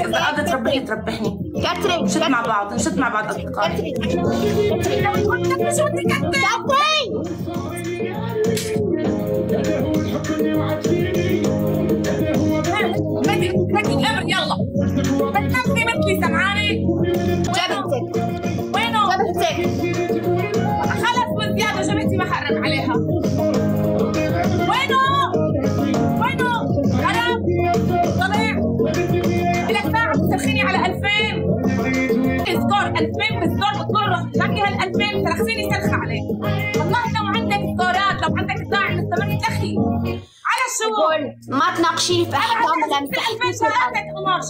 لك اذا قادرة تربحني تربحني. كتري نشد مع بعض، نشد مع بعض اصدقائي. كتري كتري. بدي الامر يلا. بتكفي مثلي سمعاني؟ جبهتك وينه؟ جبهتك خلص وزيادة جبهتي ما حقرب عليها. وينه؟ وينه؟ هرب طلع لك ساعة بتسرخيني على 2000 score، 2000 بال score بطلع روح تلاقي هال 2000 ترخيني سرخة عليك. والله لو عندك سكورات، لو عندك داعم مستمر تلخي على شو؟ ما تناقشيني في احكام لمسح فيك الارض. ما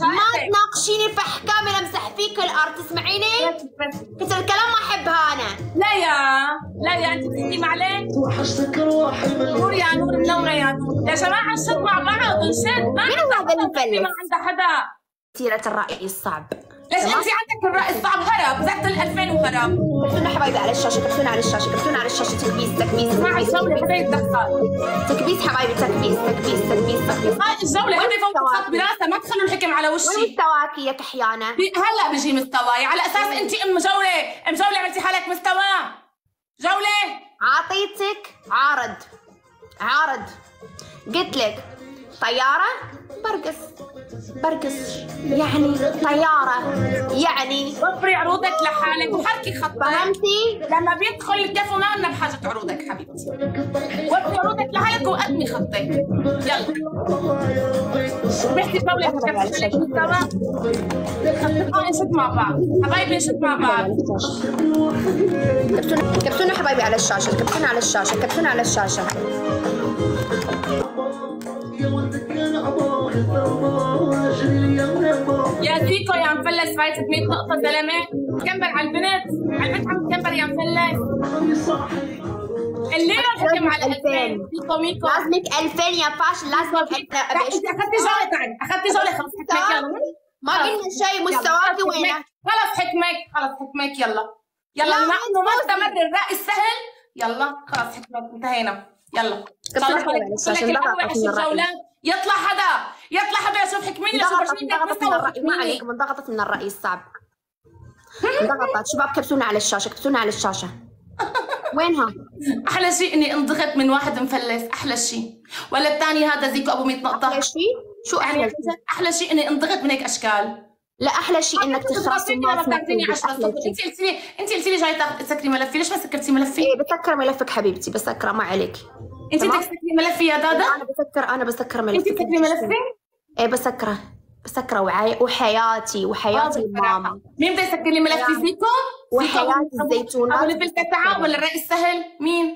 تناقشيني في احكام لمسح فيك الارض، تسمعيني؟ كثر الكلام ما احبها انا. لا يا لا يا انت بتحكي معلش؟ نور يا نور، منورة يا نور. يا جماعة نشد مع بعض، نشد. ما مين هذا اللي مفلس؟ ما عنده حدا. سيرة الرأي الصعب. ليش انت عندك الرأي الصعب؟ هرب، زدت ال 2000 وهرب. كبسونا حبايبي على الشاشة، كبسونا على الشاشة، كبسونا على الشاشة. تكبيس تكبيس. اسمعي الجولة حدا يتدخل. تكبيس حبايبي، تكبيس تكبيس تكبيس تكبيس. هاي الجولة حدا يفوت خط براسها، ما تخلوا الحكم على وشي. وين مستواكي يا كحيانة؟ هلا بيجي مستواي، على اساس انت ام جولة، ام جولة عملتي حالك مستوى. جولة عطيتك عرض، عرض. قلت لك طيارة برقص برقص، يعني طيارة يعني وفري عروضك لحالك وحركي خطك، فهمتي؟ لما بيدخل الكفو ما لنا بحاجة عروضك حبيبتي. وفري عروضك لحالك وقدمي خطك. يلا ربحتي جولة مستوى. نشد مع بعض حبايبي، نشد مع بعض. كبسونا حبايبي على الشاشة، كبسونا على الشاشة، كبسونا على الشاشة. يا زيكو يا مفلس فايتة 100 نقطة زلمة. تكمبر على البنت، على البنت عم تكمبر يا مفلس. الليلة الحكم على 2000. زيكو ميكو لازمك 2000 يا فاشل، لازمك 2000. انت اخذتي جولة، تعي اخذتي جولة خلص حكمك. يلا ما قلنا شيء، مستواكي وينه؟ خلص حكمك، خلص حكمك. يلا يلا بما انه ما استمر الرأي السهل، يلا خلص حكمك انتهينا. يلا يطلع حدا، يطلع حدا يشوف حكميني. انضغطت من الرأي، ما عليكم، انضغطت من الرأي الصعب. انضغطت. شباب كبسونا على الشاشة، كبسونا على الشاشة. وينها؟ أحلى شيء إني انضغط من واحد مفلس، أحلى شيء. ولا الثاني هذا زيكو أبو 100 نقطة. أحلى شيء؟ شو أحلى شيء؟ أحلى شيء إني انضغط من هيك أشكال. لا أحلى شيء إنك تخلصي الناس. أنت قلتي لي، أنت قلتي لي جاي تسكري ملفي، ليش ما سكرتي ملفي؟ إيه بسكر ملفك حبيبتي، بسكره ما عليك. انت بدك تسكري ملفي يا دادا؟ انا بسكر، انا بسكر ملفي. انت بتسكري ملفي؟ ايه بسكره، بسكره وحياتي وحياتي ماما. مين بده يسكر لي ملفي؟ زيكو؟ وحياتي الزيتونات ابو level 9 ولا الرأي السهل؟ مين؟